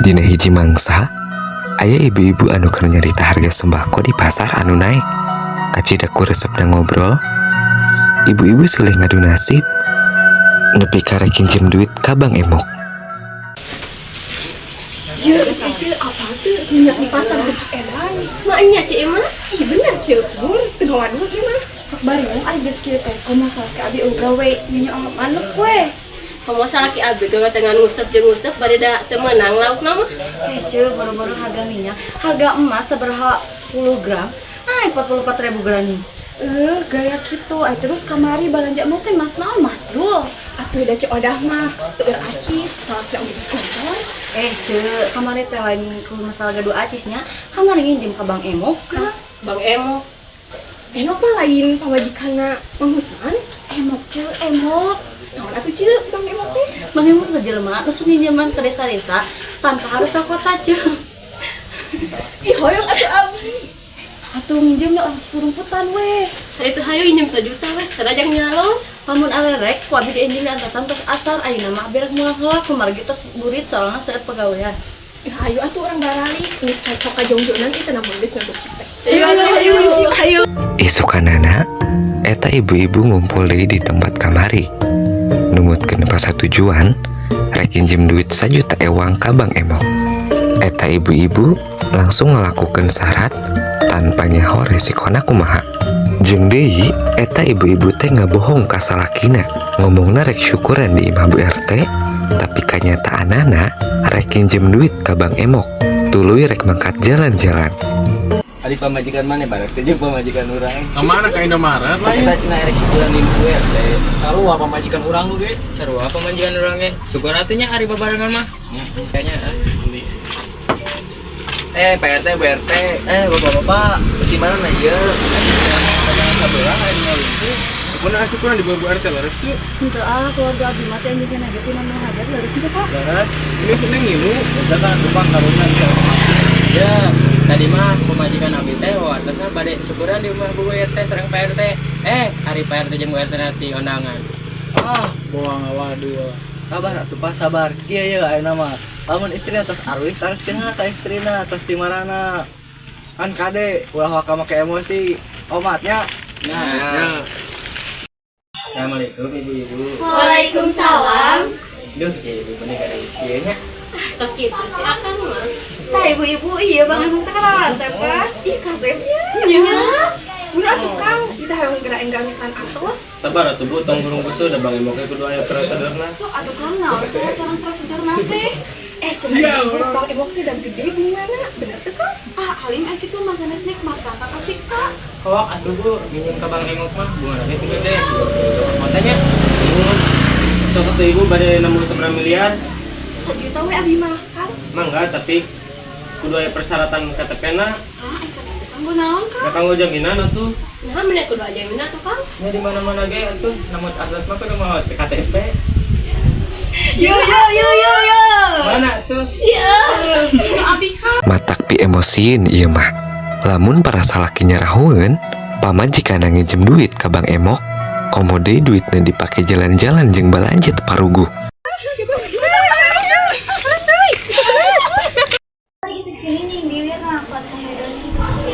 Dina hiji mangsa, aya ibu-ibu anu keur nyarita harga sembako di pasar anu naik. Kacida ku resepna ngobrol, ibu-ibu silih ngadu nasib, nepi ka rek nginjem duit ka Bank Emok. Iya, Cece, apa tuh minyak di pasar beuki edan? Maenya, Ceu Imas? Ih, bener, Ceu. Bur, teu ngawadul ieu mah. Sok bareng ari geus kieu teh, komo salaki abi euweuh gawe, nyonya manuk we. Komo salaki abi ge dengan nguseup jeung nguseup bade da teu meunang laukna mah. Eh, Ceu, baru-baru harga minyak, harga emas seberapa puluh gram, naik 44 ribu gram nih. Eh, gaya gitu. Ay, terus kamari balanja emas teh mas naon, Mas Dul? Atuh da Ceu Odah mah, seueur acis, salaki oge di kantor. Eh, Ceu, kamari teh lain ku masalah gaduh acisnya, kamari nginjem ka Bank Emok. Bank Emok. Emok mah lain pamajikanna Mang Husman. Emok, Ceu, emok. Naon atuh, Ceu, Bank Emok teh? Bank Emok teh jelema nu sok nginjeman ke desa-desa tanpa harus ke kota, Ceu. Ih, hoyong atuh abi. Atuh nginjem lah surumputan we. Hari itu hayu injem 1 juta we, sarajang nyalon. Lamun arerek, ku abi dienjing di antosan tos asar, ayeuna mah abi rek mulang heula kumargi tos burit soalna seueur pagawean. Ih, hayu atuh urang baralik. Geus sok ka jongjonan ieu teh namun geus ngagosip teh. Ayo, ayo, ayo, ayo. Isukanana, eta ibu-ibu ngumpul deui di tempat kamari. Numutkeun pasatujuan, rek nginjem duit 1 juta ewang ka Bank Emok. Eta ibu-ibu langsung ngelakukan syarat tanpa nyaho resikona kumaha. Jeung deui, eta ibu-ibu teh ngabohong ka salakina. Ngomongna rek syukuran di imah Bu RT, tapi kanyataanana rek nginjem duit ka Bank Emok. Tuluy rek mangkat jalan-jalan. Ari pamajikan mana bareng teh jeung pamajikan urang. Kemana ke Indomaret lain? Kita cenah erek syukuran di Bu RT. Sarua pamajikan urang ge. Sarua pamajikan urang ge. Syukur atuh nya ari babarengan mah. Kayaknya ah. Eh, Pak RT, Bu RT. Eh, bapak-bapak, terus di mana ieu? Sabelah aya di Kunaon syukuran di Bu RT leres tuh? Henteu ah, keluarga abi mah teh anjeunna ge tina nu hajat leres teh, Pak. Leres. Ini seneng ngilu. Udah kan tukang karunya bisa. Ya, tadi mah pamajikan abi teh watasna bade syukuran di rumah Bu RT sareng Pak RT. Eh, ari Pak RT jeung Bu RT nanti undangan. Ah, bohong, waduh. Sabar atuh, Pak, sabar. Kieu ye ayeuna mah lamun istrina tos aruih, taroskeun heula ka istrina tos ti marana. Kan kade ulah waka make emosi omatnya. Nah, Ya. Assalamualaikum, ibu-ibu. Waalaikumsalam. Duh, ya ibu bener gak ada istrinya. Ah, sok kitu sih akang mah. Tah, ibu-ibu, iya Bank Emok teh kan resep kan? Ih, kasepnya. Nya. Udah atuh, Kang, kita hayang geura enggal nyekan atos. Sabar atuh, Bu, tong burung busu da Bank Emok kudu aya prosedurna. Sok atuh Kang, naon salah sareng prosedurna teh? Eh, cenah ibu Bank Emok teh dan gede bungana. Bener teu, Kang? Ah, alim ai kitu mah sanes nikmat ka kasiksa. Kok atuh, Bu, minjem ka Bank Emok mah bungana ge teu gede. Makanya sok atuh Ibu bade nemu seberapa miliar? 1 juta we abi mah, Kang. Mangga, tapi kudu aya persyaratan KTP na. Ah, ai KTP kanggo naon, Kang? Da kanggo jaminan atuh. Nah, mana kudu jaminan tuh, Kang? Ya di mana-mana ge atuh nemu asas mah kudu mau KTP. Yo yo yo yo yo. Mana tuh? Iya. Abi, Kang. Matak piemosieun ieu mah. Lamun para salaki nyarahoeun, pamajikan nginjem duit ka Bank Emok, komo deui duitna dipake jalan-jalan jeung balanja teu paruguh. Itu cini bibir kuat kahedon kitu ci.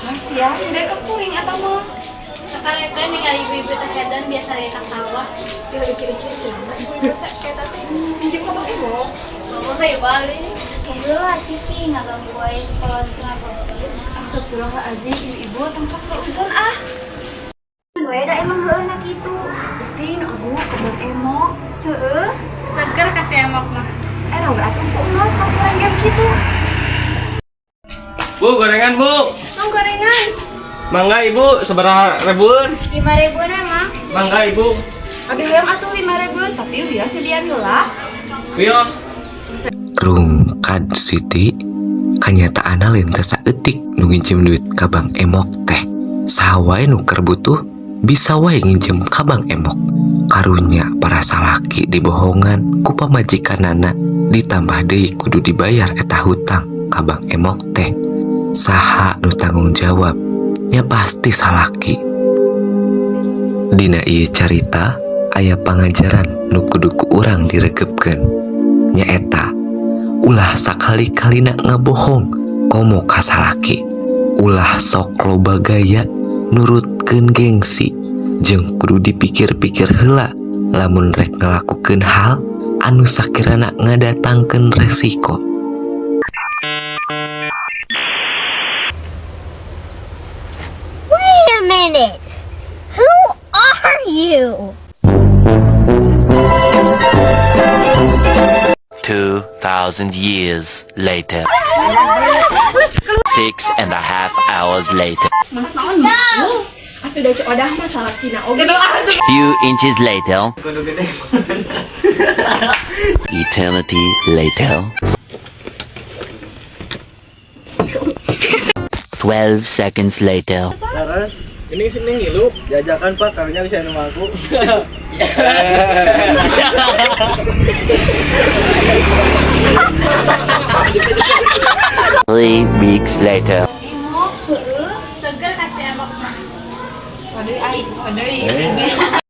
Kasihan, dek kuring atau mah. Sekarang teh ningali ibu-ibu teh hedon biasa ka sawah. Ya ece-ece cenah ibu-ibu teh eta teh minjem ka Bank Emok. Mama hayu balik. Heula, Cici, ngaganggu wae kalau tengah gosip. Astagfirullahaladzim, ibu-ibu tong sok suuzon ah. We da emang heueuh kitu. Gusti, nu abu ke Bank Emok. Heeh. Seger kasih emok mah. Eh, udah atuh ku emas ka kurang game kitu. Bu, gorengan, Bu. Mang gorengan. Mangga, Ibu, sabaraha ribuan? 5 ribu mah. Mangga, Ibu. Abi hayang atuh 5 ribu, tapi wios nyedian heula. Wios. Rungkad Siti, kanyataanna lain teh saeutik nu nginjem duit ka Bank Emok teh. Saha wae nu keur butuh bisa wae nginjem ka Bank Emok. Karunya para salaki dibohongan ku pamajikanana, ditambah deui kudu dibayar eta hutang ka Bank Emok teh. Saha nu tanggung jawab? Nya pasti salaki. Dina ieu carita aya pangajaran nu kudu ku urang diregepkeun, nyaeta Ulah sakali-kalina ngabohong komo ka salaki. Ulah sok loba gaya, nurutkeun gengsi, jeung kudu dipikir-pikir heula lamun rek ngalakukeun hal anu sakirana ngadatangkeun resiko. Wait a minute. Who are you? 2,000 years later. 6.5 hours later. Mas naon mas lu? Atuh da Ceu Odah mah salakina oge. Few inches later. Eternity later. 12 seconds later. Terus Ini si Neng ngilu. jajakan, Pak, karunya bisa nu aku. 3 weeks later. Emok, heueuh, seger kasih emok mah. Waduh, ai, waduh.